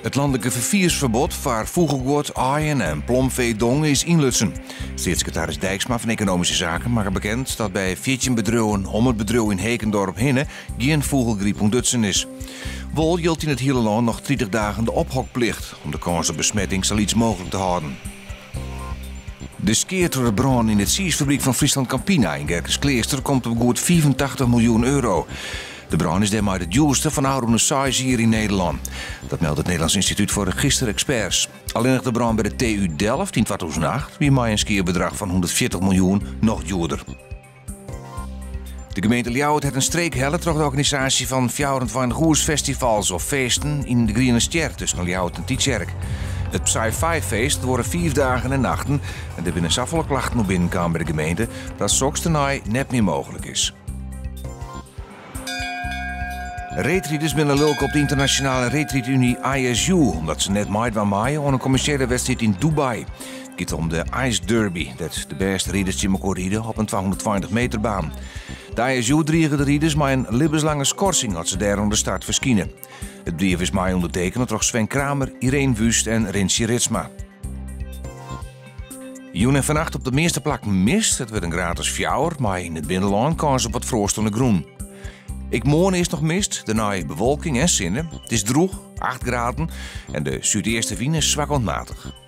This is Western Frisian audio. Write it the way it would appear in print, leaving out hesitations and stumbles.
It lanlike ferfiersferbod foar fûgelguod, aaien en plomfeedong is ynlutsen. Steatssekretaris Dijksma fan Ekonomyske Saken makke bekend dat by 14 bedriuwen om it bedriuw yn Hekendorp hinne gjin fûgelgryp ûntdutsen is. Wol jildt yn it hiele lân noch 30 dagen de ophokplicht om de kâns op besmetting sa lyts mooglik te hâlden. De skea troch de brân yn it tsiisfabryk fan Friesland Campina yn Gerkeskleaster komt op goed 85 miljoen euro. De brân is dêrmei de djoerste fan de ôfrûne seis jier yn Nederlân. Dat meldt it Nederlands Instituut voor Registerexperts. Allinnich de brân by de TU Delft yn 2008 wie mei in skeabedrach fan 140 miljoen noch djoerder. De gemeente Ljouwert hat in streek helle troch de organisaasje fan 24 oersfestivals of feesten yn de Griene Stjer tusken Ljouwert en Tytsjerk. It Psy-Fi feest duorre fiif dagen en nachten en der binne safolle klachten oer binnenkaam by de gemeente dat soks tenei net mear mooglik is. Reedriders binne lulk op de ynternasjonale reedryduny ISU omdat se net meidwaan meie oan in kommersjele wedstriid yn Dubai. It giet om de Ice Derby, dêr't de bêste riders tsjin mekoar ride op in 220 meter baan. De ISU drige de riders mei in libbenslange skorsing as se dêr oan de start ferskine. It brief is mei ûndertekene troch Sven Kramer, Ireen Wüst en Rintje Ritsma. Jûn en fannacht op de measte plakken mist. It wurdt in graad as fjouwer, mei yn it binnenlân kâns op wat froast oan de grûn. Ek moarn earst noch mist, dêrnei bewolking en sinne. It is drûch, 8 graden, en de súdeastewyn is swak oant matich.